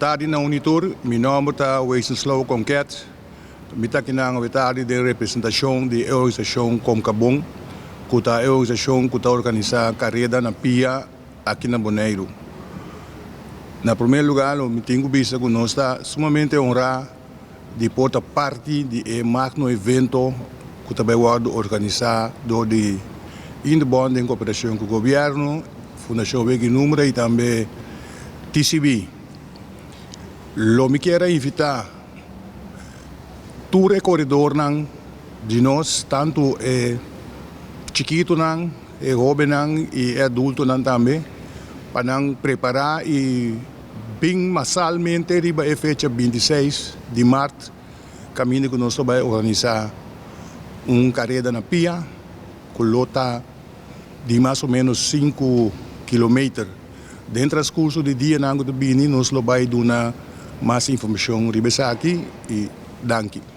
Tardi na un i tur, mi nòmber ta Wezenslou Konket. Mi ta akinan awe tardi den representashon di e organisashon Komkabon, ku ta e organisashon ku ta organisá kareda na pia aki na Boneiru. Na promé lugá lo mi tin ku bisa ku nos ta sumamente honrá di por ta parti di e magno evento ku ta bai wòrdu organisá dor di Indebon den koperashon ku gobièrnu, Fundashon Wega i Numero i tambe TCB. Lo mi kier a invitá tur e koredornan di nos, tantu e chikitunan, e hóbennan i e adultonan tambe, pa nan prepará i bin masalmente riba e fecha 26 di mart, kaminda ku nos lo bai organisá un kareda na pia ku lo ta di mas o ménos 5 kilometer. Den transkurso di dianan ku ta bini nos lo bai duna mas informashon riba esaki i danki.